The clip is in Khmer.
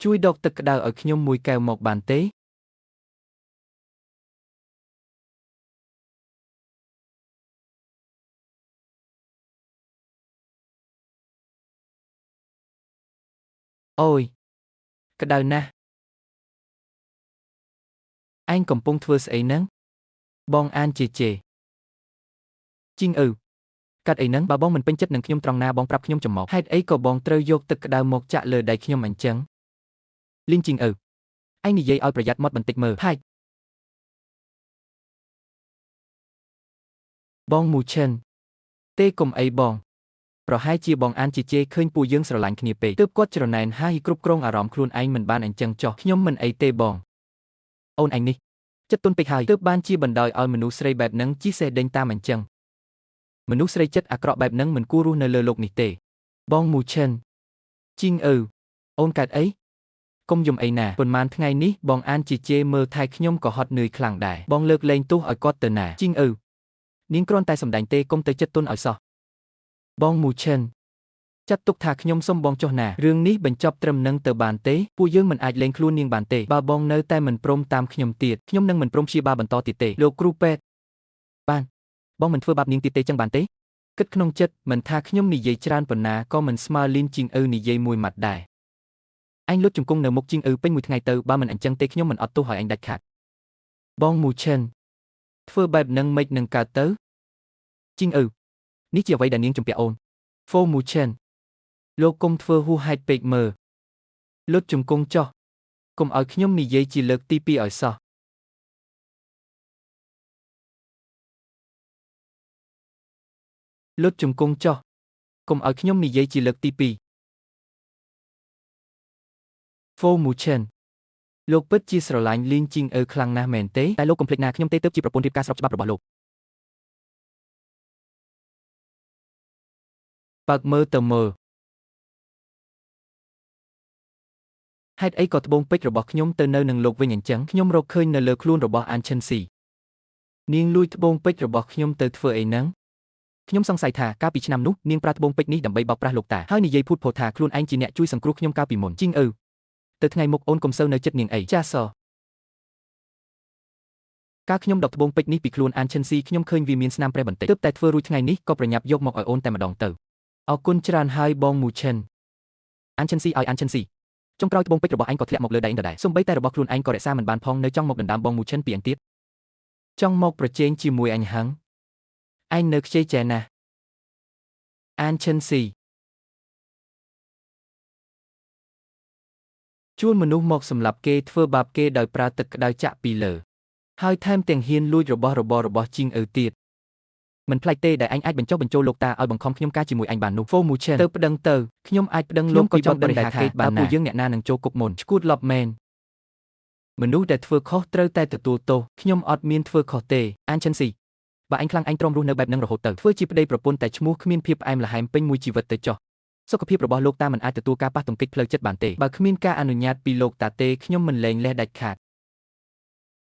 ជួយដកទឹកក្តៅឲ្យខ្ញុំមួយកែវមកបានទេ? អូយក្តៅណាស់ឯងកំពុងធ្វើស្អីហ្នឹងបងអានជេជេជីងអ៊ឺកាត់អីហ្នឹងបើបងមិនពេញចិត្តនឹងខ្ញុំត្រង់ណាបងប្រាប់ខ្ញុំចំមកហេតុអីក៏បងត្រូវយកទឹកក្តៅមកចាក់លើដៃខ្ញុំអញ្ចឹងលីងជីងអ៊ឺឯងនិយាយឲ្យប្រយ័ត្នមាត់បន្តិចមើលផាច់បងមូឈិនទេកុំអីបងប្រហែលជាបងអានជីជេឃើញពួកយើងស្រឡាញ់គ្នាពេកទើបគាត់ច្រណែនហើយគ្រប់គ្រងអារម្មណ៍ខ្លួនឯងមិនបានអញ្ចឹងចុះខ្ញុំមិនអីទេបងអូនឯងនេះចិត្តទន់ពេកហើយទើបបានជាបណ្ដោយឲ្យមនុស្សស្រីបែបហ្នឹងជិះសេះដេញតាមអញ្ចឹងមនុស្សស្រីចិត្តអាក្រក់បែបហ្នឹងមិនគួររស់នៅលើលោកនេះទេបងមូឈិនជីងអ៊ឺអូនកើតអីកុំយំអីណាប៉ុន្មានថ្ងៃនេះបងអានជីជេមើលថែខ្ញុំក៏ហត់នឿយខ្លាំងដែរបងលើកលែងទោសឲ្យគាត់ទៅណាជីងអ៊ឺនាងគ្រាន់តែសម្ដែងទេកុំទៅចិត្តទន់ឲ្យសោះបងមូឈិនចាត់ទុកថាខ្ញុំសុំបងចុះណារឿងនេះបញ្ចប់ត្រឹមនឹងទៅបានទេពួកយើងមិនអាចលែងខ្លួននាងបានទេបើបងនៅតែមិនព្រមតាមខ្ញុំទៀតខ្ញុំនឹងមិនព្រមព្យាបាលបន្តទៀតទេលោកគ្រូពេទ្យបានបងមិនធ្វើបាបនាងទៀតទេចឹងបានទេគិតក្នុងចិត្តមិនថាខ្ញុំនិយាយច្រើនប៉ុណ្ណាក៏មិនស្មើលីនជីងអ៊ឺនិយាយមួយម៉ាត់ដែរឯងលុតជង្គង់នៅមុខជីងអ៊ឺពេញមួយថ្ងៃទៅបើមិនអញ្ចឹងទេខ្ញុំមិនអត់ទោសឲ្យឯងដាច់ខាតបងមូឈិនធ្វើបែបនឹងមិននឹងកើតទៅជីងអ៊ឺនេះជាអ្វីដែលនាងជំពាក់អូនហ្វូមូឈិនលោកកុំធ្វើហួសហេតុពេកមើលលុតជង្គង់ចុះកុំឲ្យខ្ញុំនិយាយជាលើកទី2ឲ្យសោះលុតជង្គង់ចុះកុំឲ្យខ្ញុំនិយាយជាលើកទី2ហ្វូមូឈិនលោកពិតជាស្រឡាញ់លីងជីងអ៊ឺខ្លាំងណាស់មែនទេតែលោកកុំភ្លេចណាខ្ញុំទេទើបជាប្រពន្ធរៀបការស្របច្បាប់របស់លោកបើកមើលទៅមើលហេតុអីក៏ត្បូងពេជ្ររបស់ខ្ញុំទៅនៅនឹងលោកវិញអញ្ចឹងខ្ញុំរកឃើញនៅលើខ្លួនរបស់អានឈិនស៊ីនាងលួចត្បូងពេជ្ររបស់ខ្ញុំទៅធ្វើអីហ្នឹងខ្ញុំសង្ស័យថាកាលពីឆ្នាំនោះនាងប្រើត្បូងពេជ្រនេះដើម្បីបោកប្រាស់លោកតាហើយនិយាយភូតភរថាខ្លួនឯងជាអ្នកជួយសង្គ្រោះខ្ញុំកាលពីមុនជីងអ៊ឺទៅថ្ងៃមុខអូនកុំសូវនៅចិត្តនាងអីចាសកាលខ្ញុំដកត្បូងពេជ្រនេះពីខ្លួនអានឈិនស៊ីខ្ញុំឃើញវាមានស្នាមប្រេះបន្តិចទើបតែធ្វើរួចថ្ងៃនេះក៏ប្រញាប់យកមកឲ្យអូនតែម្ដងទៅអរគុណច្រើនហើយបងមូឈិនអានឈិនស៊ីឲ្យអានឈិនស៊ីចុងក្រោយត្បូងពេជ្ររបស់ឯងក៏ធ្លាក់មកលើដៃឯងដដែលសូម្បីតែរបស់ខ្លួនឯងក៏រក្សាមិនបានផងនៅចង់មកដណ្ដើមបងមូឈិនពីឯងទៀតចង់មកប្រជែងជាមួយអញហឹងឯងនៅខ្ចីចែណាស់អានឈិនស៊ីជួលមនុស្សមកសម្លាប់គេធ្វើបាបគេដោយប្រើទឹកក្តៅចាក់ពីលើហើយថែមទាំងហ៊ានលួចរបស់របររបស់ជីងអ៊ឺទៀតមិនប្លែកទេដែលឯងអាចបញ្ចុះបញ្ចូលលោកតាឲ្យបង្ខំខ្ញុំការជាមួយឯងបាននោះហ្វូមូឈិនទៅប្តឹងទៅខ្ញុំអាចប្តឹងលោកក៏ចង់ដឹងដែរថាតើពួកយើងអ្នកណានឹងចូលគុកមុនឈួតឡប់មែនមនុស្សដែលធ្វើខុសត្រូវតែទទួលទោសខ្ញុំអត់មានធ្វើខុសទេអានឈិនស៊ីបើឯងខ្លាំងឯងទ្រាំរស់នៅបែបនឹងរហូតទៅធ្វើជាប្តីប្រពន្ធតែឈ្មោះគ្មានភាពផ្អែមល្ហែមពេញមួយជីវិតទៅចុះសុខភាពរបស់លោកតាមិនអាចទទួលការប៉ះទង្គិចផ្លូវចិត្តបានទេបើគ្មានការអនុញ្ញាតពីលោកតាទេខ្ញុំមិនលែងលះដាច់ខាត